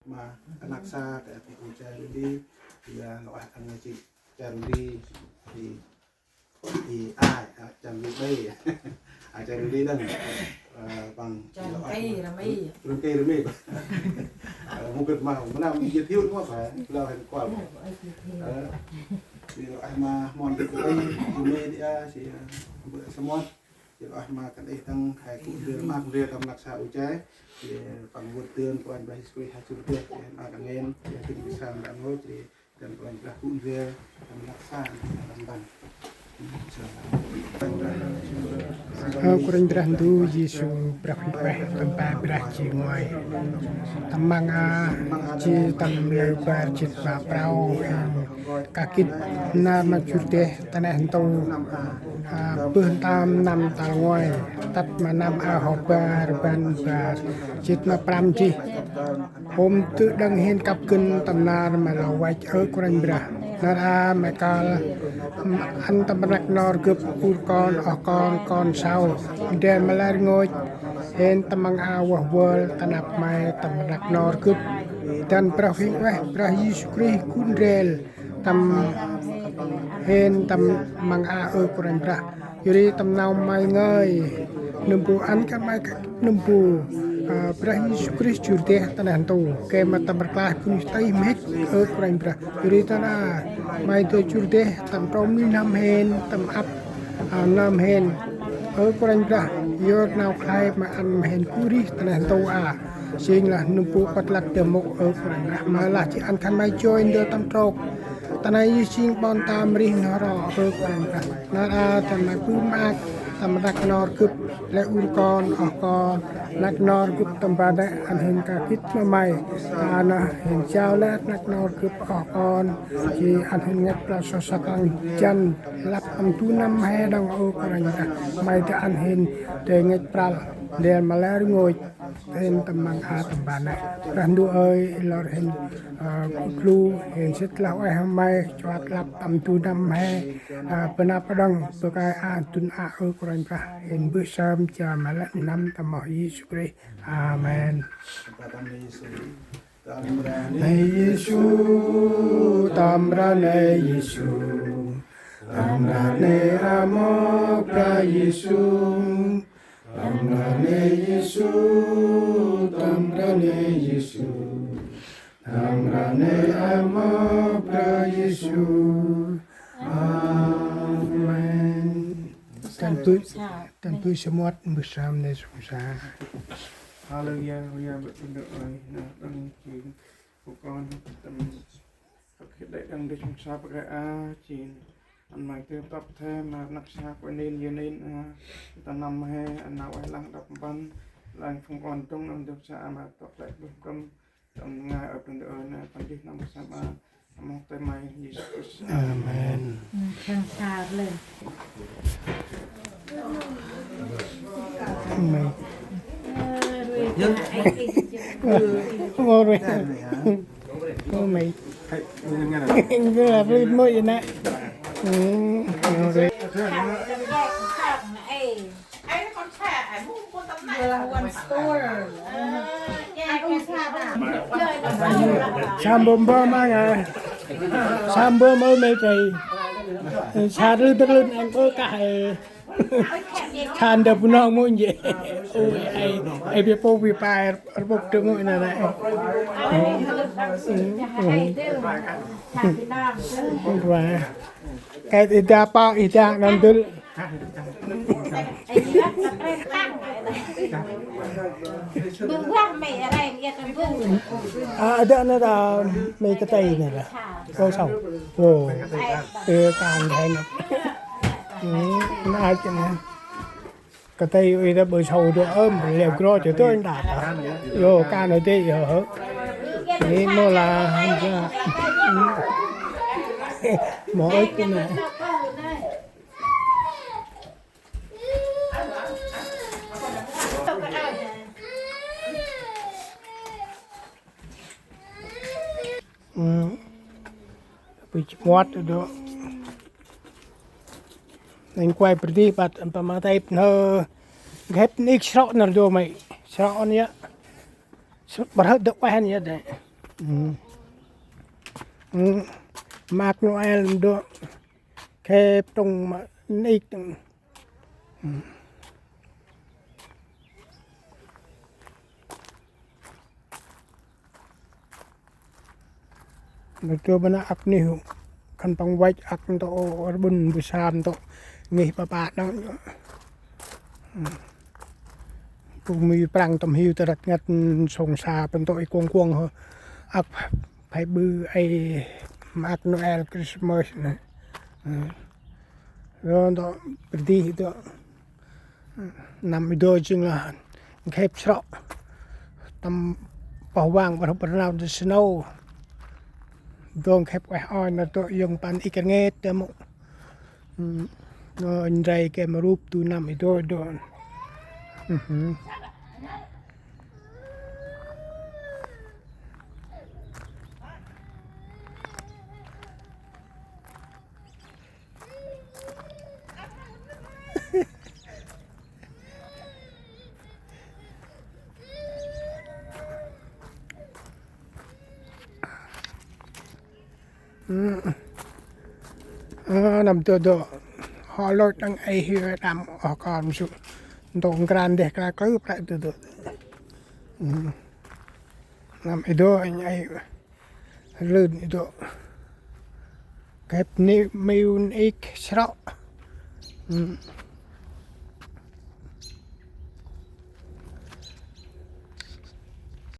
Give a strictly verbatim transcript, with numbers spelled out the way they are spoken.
Ma anak sa ta ti u cha ri di, ya lo ah ang chi cha ri di, di, di ai, ah, cha ri di. Ah, cha ri di dang. Ơ, păng, Chan lo ah Kai ma, Rami. Rami, Rami. Ơ, mô gât ma, ma nau giới thiệu ma ba, lo hen kual. Ơ, di lo ah ma mon di Kai, di me di a, si, ơ, bơ sa mon. Di lo ah ma kan ih tăng hai ku dơ ma ku dơ tâm anak sa u chai. Di păng vượt tường của anh ba his kui hai chục dơ. Di ma kan ngen, di tin bisa ngan ngô, di tâm của anh ba ku dơ tâm anak sa, tâm băng. Ơ Kôranh Brah Ndu Yêsu, Brah Huêng Ueh, tâm pa Brah Chi Ngoai. Tâm măng a, chi tâm lơ bar jêt ma prao, em, ka gĭt nar ma jŭr deh ta neh ntu, a, bơh ntơm năm tal ngoai, tât ma năm a hŏ bar rbăn bar jêt ma prăm jêh. Hôm dơ̆ đăng hên kăp gân tâm nar ma lŏ văch ơ Kôranh Brah. Nar a ma kăl ăn tâm rnăk nor gâp ur kon oh kon kon sau. Ndrel ma lĕ rngôch hên tâm măng a vah vơl ta năp May tâm rnăk nor gâp. Dăn Brah Huêng Ueh, Brah Yêsu Krist gŭ ndrel tâm hên tâm măng a ơ Kôranh Brah. Yor ri tâm nau May ngơi, nâm bu ăn kơt May kơt nâm bu, a, Brah Yêsu Krist jŭr deh ta neh ntu. Gay ma tâm rklaih bunuyh tih mhĭk ơ Kôranh Brah. Yor ri ta nau May dơi jŭr deh tâm trôm nuih n'hâm hên, tâm ăp, a, n'hâm hên. Ơ Kôranh Brah, yor nau khlay ma ăn ma hên gŭ rêh ta neh ntu a. Jêng lah nâm bu pât lăk dơm mŭk ơ Kôranh Brah. Ma lah jêh ăn khân may joi ndơ tâm trôk. Ta nây jêng ƀon tâm rêh n'ho ro ơ Kôranh Brah. Nar a ta nây bu maak tâm rnăk nor gâp lĕ ur kon oh kon. Rnăk nor gâp tâm ban nây ăn hên ka gĭt ma May. Ta nây hên jao lĕ rnăk nor gâp oh kon. Jêh ăn hên ngăch prao so sa kăng jăn lăp tâm du năm he đŏng ơ Kôranh Brah. May dơi ăn hên dơi ngăch prao ndrel ma lĕ rngôch. Hên tâm măng a tâm ban nây. Brah Ndu ơi, lor hên, ơ, gŭ lu, hên sĭt lah ueh ma May, chuat lăp tâm du năm he, ơ, bơh năp đŏng, bơh kơi a dun a ơ Kôranh Brah, hên mbơh sơm jao ma lĕ n'hâm tâm moh Yêsu Krist. Amen. Nê Yêsu, tâm Brah Nê Yêsu, tâm Brah Nê a moh Brah Yêsu. Tâm Brah Nê Yêsu, tâm Brah Nê Yêsu, tâm Brah Nê a moh Brah Yêsu. Amen. Tâm tui, tâm tui samot mbơh sơm nê sông sa. Haleluya, haleluya, bơh tơnđơ ơi, na, đăng jêng, phung kon, tâm Hŏk hê đê̆ đăng dê sông sa pơkê a, jêng ăn may tơp tăp the ma rnăk sa kô̆ nên yơ nên a, ta năm he, ăn nau ueh lăng đăp mpăn, lăng phung kon dŭng ăn dŭng sa a ma tŏk lĕ bơh kơm, tâm ngai ăp đơ̆ng đơ ơi na, păng jêh năm sa ma, a moh tê may, Yêsu Krist. Amen. Khăng sa lên. Amen. Ơ, ruê ta, ai, ai, ai. Ơ, ruê. Ơ, mày. Ơ, mày. Ơ, mày. Ơ, one store. Ơ, ơ, ơ. Sambôm bơm ai à. Sambôm ơ mày thầy. Sa rư tơ lưn ăn ơ cả. Sa ndơ bu nong mô njê. Ôi, ai, ai, bia pô, bia pai, rpôk tơ mô nă nă. Wa. Kai ida pa, ida nandul. A, ada nă da, mê kơ tây nă da. Kô sau. Kô. Ê, kan thai nă. Ơ, na, kơ tây ơi ta bơi sâu đuôi ôm, leo gro cho tôi đã ta. Yo, ka nói thế, yo, hơ. Ni mô la, mô ơi, cái này. Ừ. Bơi chim muat đó. Neng kuai pơdih băt, mpă ma tep nơ. Ghép nik srok nơ dô mày. Srok on ya. Srok bơrhơt dôk ueh ya dê. Maak Noel ndơ khêp trong ma nik. Ndơ bơh na ăk nuyh khân păng văch ăk ntŭk rƀŭn bu sa ntŭk ngih pă pă đŏng. Pŭ mi Prăng tâm hiu tơrăt ngăt sông sa păng ntŭk i kuŏng kuŏng hơ. Ăk phải ƀư ai maak Noel Christmas nê. Ơ, ntŭk pơdih ntŭk. Năm i dô jêng lah nkhêp srŏ. Tâm pah vang bơh bơh nau de snow. Dô nkhêp ueh oi nơh dô yŏng păn i kơ ngêt de mŭ. Nô ndrei ke ma rup du năm i dô dô. Ơ, năm dô dô. Hŏ lôch đăng ai hiu đăm oh kon su. Ntŭk nkran deh kla klư plek dô dô. Năm i dô anh ai. Lưn i dô. Kep ni miu ni ik srŏ.